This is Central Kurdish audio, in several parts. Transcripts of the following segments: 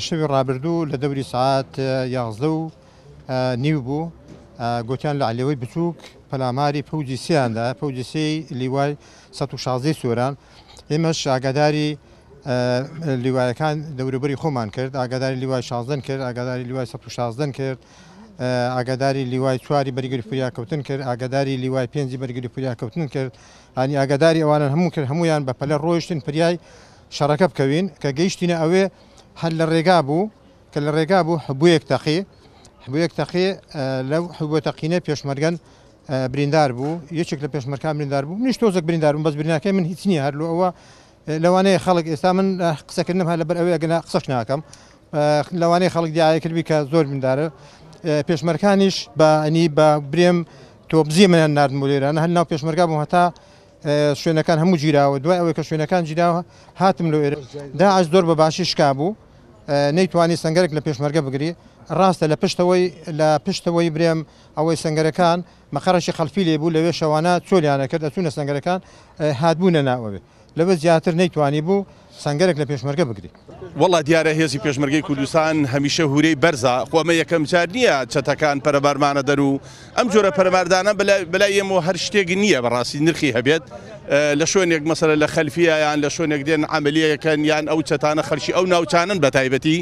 شەوی ڕابردوو لە دەوری سەعات 11 و نیو بوو، گوتیان لە عەلێوەی بچووک پەلاماری پەوجی سێیان دا، پەوجی سێی لیوای 116 سۆران. ئێمەش ئاگاداری لیوایەکان دەوروبەری خۆمان کرد، ئاگاداری لیوای 16 کرد، ئاگاداری لیوای 116 کرد، ئاگاداری لیوای چواری بەرگری فریاکەوتن کرد، ئاگاداری لیوای پێنجی بەرگری فریاکەوتن کرد، هانی ئاگاداری ئەوانە هەموو کرد. هەمویان بە پەلە ڕۆیشتن فریای شەڕەکە بکەوین. کە گەیشتینە ئەوێ هەر لە ڕێگا بوو، کە لە ڕێگا بوو حبوویەک تەقی، حبوویەک تەقی. لەو حبووە تەقینە پێشمەرگەن بریندار بوو، یەکێک لە پێشمەرکان بریندار بوو، منیش تۆزێک بریندار بووم، بەس بریناکەی من هیچ نییە. هەر لۆ ئەوە لەوانەیە خەڵک ئێستا من قسەکردنم هەر لەبەر ئەوەیە، ئەگەنا قسەش ناکەم، لەوانەیە خەڵک دیعایە کردبی کە زۆر بریندارە. پێشمەرکانیش بە ئەنی بە برێم تۆپزی منیان ناردن بۆ لێرانە، هەر ناو پێشمەرگا بووم هەتا شوێنەکان هەموو گیراوە. دوای ئەوەی کە شوێنەکان گیراوە هاتم لۆ ئێرە. داعش زۆر بە باشی شکا بوو، نەیتوانی سنگەرێک لە پێشمەرگە بگری. ڕاستە لە پشتەوەی لە پشتەوەی برێم ئەوەی سنگەرەکان مەقەڕێکی خەڵفی لێ بوو، لەوێ شەوانە چۆلیانە کرد، ئەچوونە سنگەرەکان هاتبوونە ناوەوێ. لەوە زیاتر نەیتوانی بوو سنگەرێک لە پێشمەرگە بگری. وەڵا دیارە هێزی پێشمەرگەی کوردستان هەمیشە هورەی بەرزە، خۆ ئەمە یەکەم جار نییە چەتەکان پەرەبارمانە دەر و ئەم جۆرە پەرەماردانە بەلای ئێمەوە هەر شتێک نییە بەڕاستی نرخی هەبێت. لە شوێنێک مەسەلە لە خەلفیە یان لە شوێنێک دێن عەمەلیەکەن یان ئەو چەتانە خەلکی ئەو ناوچانن، بە تایبەتی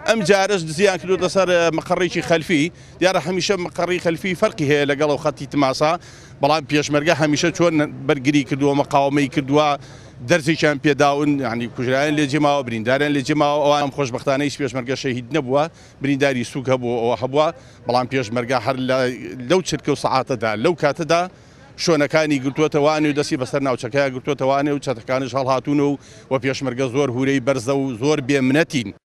ئەم جارەش دزیان کردووەتە سەر مقەڕێکی خەلفی. دیارە هەمیشە مقەڕی خەلفی فەرقی هەیە لەگەڵ ئەو خەتی تماسا، بەڵام پێشمەرگە هەمیشە چۆن بەرگری کردووە، مقاومەی کردووە، دەرزێکیان پێداون، یعنی کوژرایان لێ جێماوە، برینداریان لێ جێماوە. ئەوان خۆشبەختانە هیچ پێشمەرگە شەهید نەبووە، برینداری سووک هەبوو ئەوە هەبووە، بەڵام پێشمەرگە هەر لەو چرکە و سەعاتەدا لەو کاتەدا شوێنەکانی گرتووەتەوانێ و دەستی بەسەر ناوچەکەیا گرتووەتەوانێ و چەتەکانش هەڵهاتوون و پێشمەرگە زۆر هورەی بەرزە و زۆر بێمنەتین.